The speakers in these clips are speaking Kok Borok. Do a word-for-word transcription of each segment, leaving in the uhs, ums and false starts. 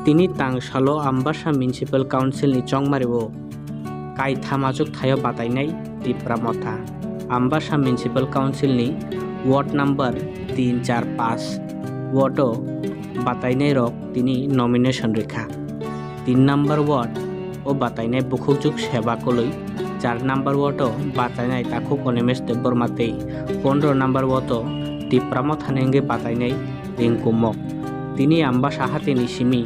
Tini tang salo Ambasa Municipal Council ni chongmario kaitham achuk thaio batainai Tipra Motha. Ambasa Municipal Council ni ward number tin, char, panch ward o batainai rok tini nomination rikha. Tin number ward o batainai Bukhukjuk Seba Koloi, char number ward o batainai Takhuk Animesh Debbarma tei pondro number ward o Tipra Motha ni wngwi batainai Rinku Mok. Tini Ambasa hatini simi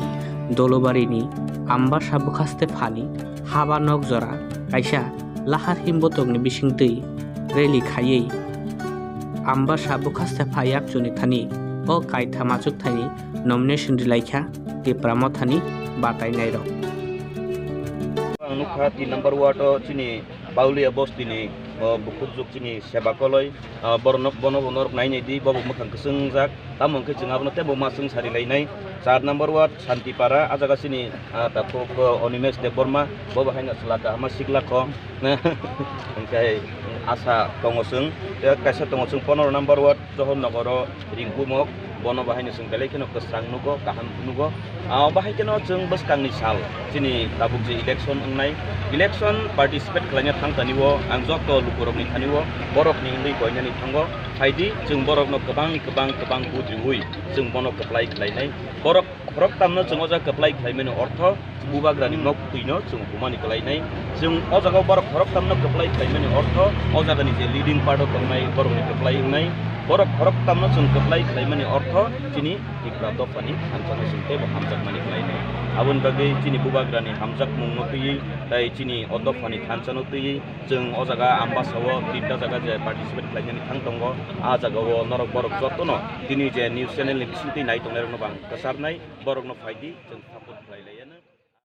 Dolubarini Ambasa bwkhaste phani haba nok jora kaisa lahar himbotokni bisingtwi rally khaiwi Ambasa bwkhaste pha yakchuni thani o kaitham achuk thaini nomination rilaikha Tipra Mothani batainairok. Ang nukha tin number ward o chini Paulia bostini, o, Bukhukjuk chini Seba Koloi, o, borok nok, bono bo norok nai nai di, bo bo mwkhang kwchwng wngjak. Tamo hwnkhe chwng abono teibo ma chwng sari lainai. Char number ward Santipara, ah jaga chini, ah, takhuk, o, Animesh Debbarma, bo bo haino chwla kahama sikla kho. Hwnkhe asa tongo chwng. Tei kaisa tongo chwng pondro number ward Johor Nogoro Rinku Mok, bono bo haino chwng belai kheno kwchang nugo, kaham nugo. Ah, bahai kheno chwng bwskangni sal, chini tabuk je election wngnai, election participate khlaina thang tani o ang joto lukurokni thani o borokni wngwi koinani thango. Phaidi chwng borokno kwbang, kwbang, kwbang vote riui chwng bono kwplai khlainai. Borok khoroktamno chwng o jaga kwplai khlaimani ortho, bubagrani nok twino chwng humani kwlainai. Chwng o jaga borok khoroktamno kwplai khlaimani ortho, o jagani je leading part o tongnai borokni kwplai wngnai. Borok khoroktamno chwng kwplai khlaimani ortho, chini Tipra dophani thansa no chwng teibo hamjakmani kwlainai. Aboni bagwi chini bubagrani hamjakmungno twiwi tei chini o dophani thansa no twiwi chwng o jaga Ambasa o tinta jaga je participate khlainani thang tongo. Ah jaga o norok borok jotono tini je news channel ni bisingtwi nai tongnairokno bo ang kwcharnai, borokno phaidi chwng support khlai laiya no.